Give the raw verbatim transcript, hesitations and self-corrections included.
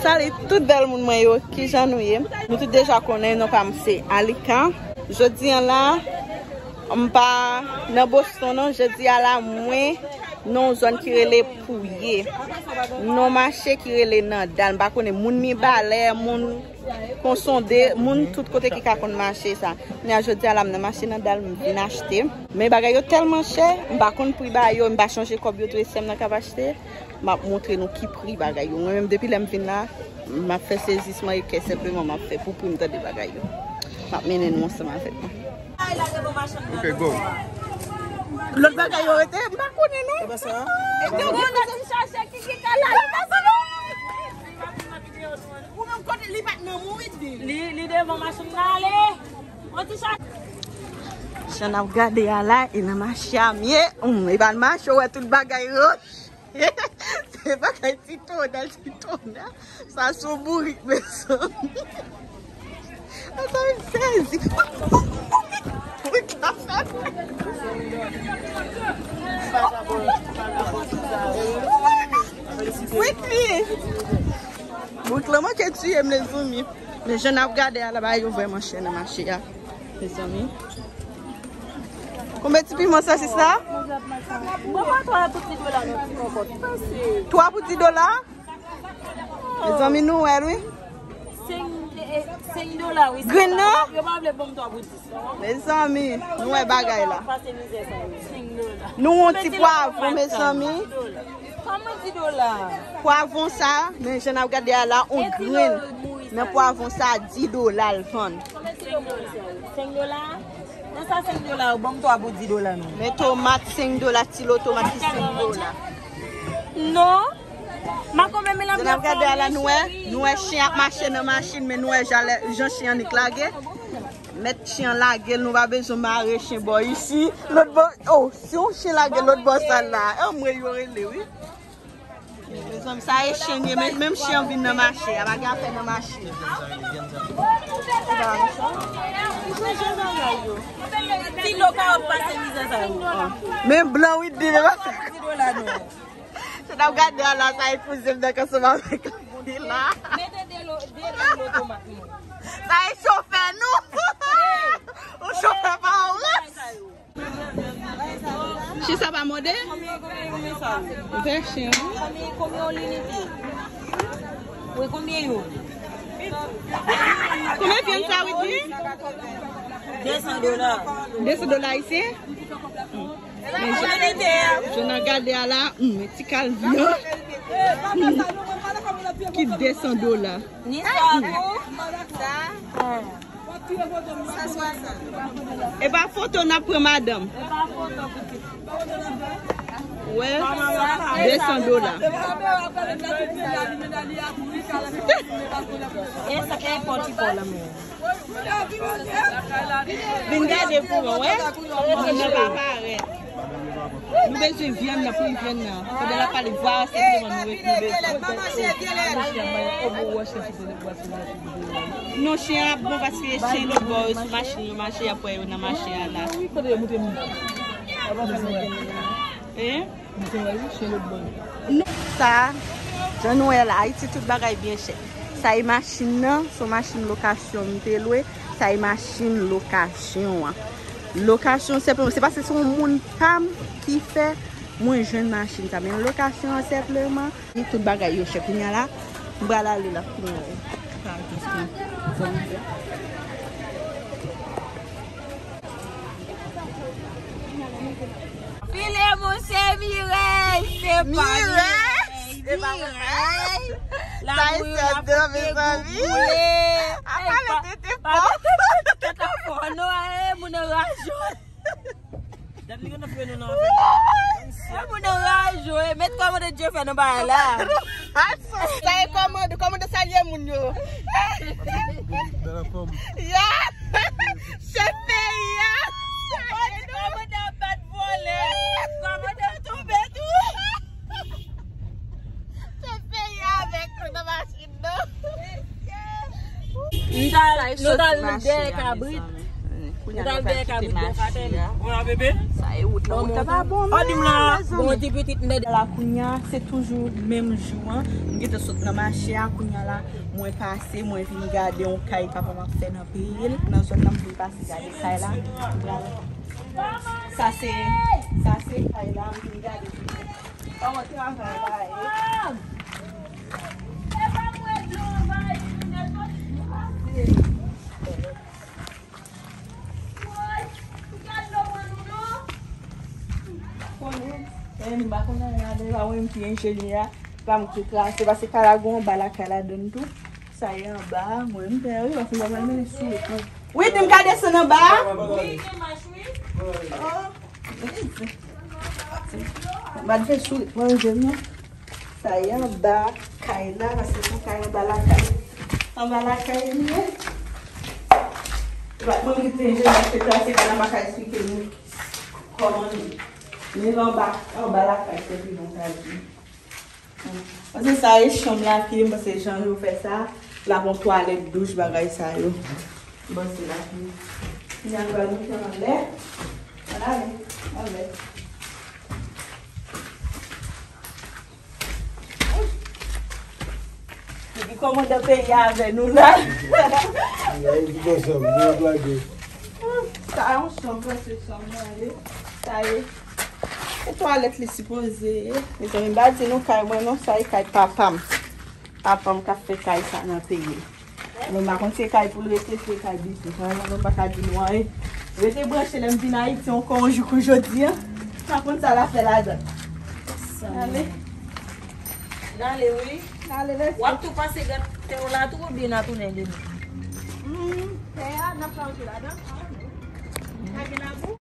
Salut tout bèl moun mwen yo, kijan nou ye? Nou tout deja konnen non pa m se Alika. Jodi an la, m pa nan Boston non, jodi a la mwen nan yon zòn ki rele Pouye. Nan mache ki rele Nandal, m pa konnen moun Mibalè, moun Konsonde, moun tout kote ki ka konn mache sa. Kounye a jodi a la m nan mache Nandal, m vin achte. Men bagay yo tèlman chè, m pa konn pri bagay yo, m pa chonje kòb yo tou, e sè m nan k ap achte. M ap montre nou ki pri bagay yo. Mwen menm depi lè m vin la, m ap fè sezisman e kè senpleman m ap fè pou pri m tande bagay yo. M ap mennen nou ansanm avèk mwen. Ok, go. Lòt bagay yo rete, m pa konnen non. E pa sa? Epi ou gen nan ti chache ki ki ka la. Ou menm kote li pa t nan mourit vin. Li, li devan machin nan ale. On ti chache. Jan n ap gade a la, e nan mache a m ye. Hum, e pa l mache, ou wè tout bagay wouj. Se bagay ti tonal, ti tonal. Sa sou bourik, mezanmi. Mezanmi, m sezi. Bourik la fè. Wi, wi. Bourik la manke tiye m, mezanmi. Men jan n ap gade a la, bagay yo vrèman chè nan mache a. Mezanmi. Konbyen ti piman sa, sista? Bon, pa twa pou di dola, non, ti kòkòt. Twa pou di dola? Mezanmi, nou wè l, wi. Senk, eh, senk dola, wi. Grenn nan? Yo pa vle ban m twa pou dis, non. Mezanmi, nou wè bagay la. Pase mizè sa, wi. Senk dola. Nou yon ti pwavwon, mezanmi. Kòman di dola? Pwavwon sa, men jan n ap gade a la, on grenn nan pwavwon sa, di dola l vann. Senk dola? Nan sa senk dola yo, ban m twa pou di dola non. Men tomat senk dola, ti lo tomat ki senk dola. Non. Jan n ap gade a la, nou wè, nou wè chen ap mache nan machin, men nou wè jan lè, jan chen annik lage. Mèt chen an lage l, nou pa bezwen mare chen bò isi. Lòt bò, oh, si yon chen lage lòt bò sa la, anmwe yo rele, wi. Mezanmi, sa e chen ye, men, menm chen an vin nan mache, a pa gen afè nan mache. Ti lo kawòt pase mizè sa yo. Men blan, wi, di devan. Ti dola non. Se n ap gade a la, sa e kouzen m nan kanson avèk li la. Mete de lo, de lo tomat non. Sa e chofè nou. Ou chofè pa ou. Chen sa pa mòde? Konbyen, konbyen, konbyen sa? Vè chen, wi. Konbyen, konbyen w li, li di? Wi, konbyen yo? Konbyen vyann sa, wi, di? De san dola. De san dola ayisyen? Men jan, jan n ap gade a la, hmm, men ti kal vyann. Hmm. Ki de san dola. Ni sa pou sa. San swasant. E pa foto n ap pran, madanm. E pa foto, pitit. Wè, de san dola. E sa, e pòti pò la, men. Vin gade pou mwen, wè. Moun nan pa parèt. Nou bezwen vyann nan, pri vyann nan. Pandan l ap pale, vwa senpleman nou, nou bezwen. Non, chen ap bon paske chen lòt bò yo sou machin yo mache, y ap wè yo nan mache a la. Hein? Non, sa, jan nou wè la, Ayiti tout bagay byen chè. Sa e machin nan, se yon machin lokasyon m te lwe. Sa e machin lokasyon an. Lokasyon senpleman, se paske se yon moun pa m ki fè mwen jwenn machin sa. Men lokasyon an senpleman, tout bagay yo chè. Kounye a la, m pral ale la. Kounye a la. Filemon se Mirèy, se pa Mirèy. Mirèy, se pa Mirèy. Sa e sèl de mezanmi. A pale tete fò. Tete fò, non, e moun anraje. Dat li konn ap fè nou nan afè. E moun anraje, met kòmande Dye fè nan bagay la. Sa e kòmande, kòmande salye moun yo. Ya! Chèf peyi a! Kòmandè ap bat vòlè! Kòmandè tonbe tou! Chèf peyi a avèk nou nan machin nan! Nou t al, nou t al dèyè kabrit. Nou t al dèyè kabrit bò Fatèn. Ou la, bebe? Ay, wout nan wout la pa bon menm, mezanmi. Bon, ti pitit m nan la kounya, se toujou menm jou an. M gentan sot nan mache a, kounya la, mwen pase, mwen vin gade yon kay papa m ap fè nan peyi l, nan zòn nan m vin pase gade kay la. Sa se, sa se kay la, m vin gade. Kòman travay la ye? Konnen, eh, m pa konn anyen ladan, pa mwen ki enjenyè, pa m ki trase, paske kay la gen anba lakay ladann tou. Sa ye anba, mwen m fè wi, paske m pa pral mennen sou wout mwen. Wi, di m ka desann anba a? Wi, gen mach, wi. Oh, m pa t fè sou wout mwen, jèn nan. Sa ye anba kay la, paske se yon kay anba lakay. Anba lakay li ye. Mwen ki te jwenn achte plase kay la, m pa ka eksplike nou kòman li ye. Men anba, anba lakay, se pi bon kay li. Paske sa ye chanm lakay, m panse jan yo fè sa, la gon twalèt, douch, bagay sa yo. M panse lakay. N al ba nou fè anlè. Ann ale, anlè. Epi kòmandan peyi a avè nou la. Sa yon chanm, se chanm nan ye. Sa ye. E twalèt li sipoze ye. Mezanmi, m pa di nou kay mwen non, sa ye kay papa m. Papa m k ap fè kay sa nan peyi l. Mwen pa konn se kay pou l rete, se kay biznis. Mwen menm, mwen pa ka di nou anyen. Rete branche lè m vin Ayiti ankò yon jou kou jodi a. Pa konn sa l ap fè ladan. Ale. N ale wi. Ale, lèt's go. W ap tou pase gate w la tou oubyen n a tounen demen? Hmm, tè a, n ap fè antre ladan. Pa gen labou.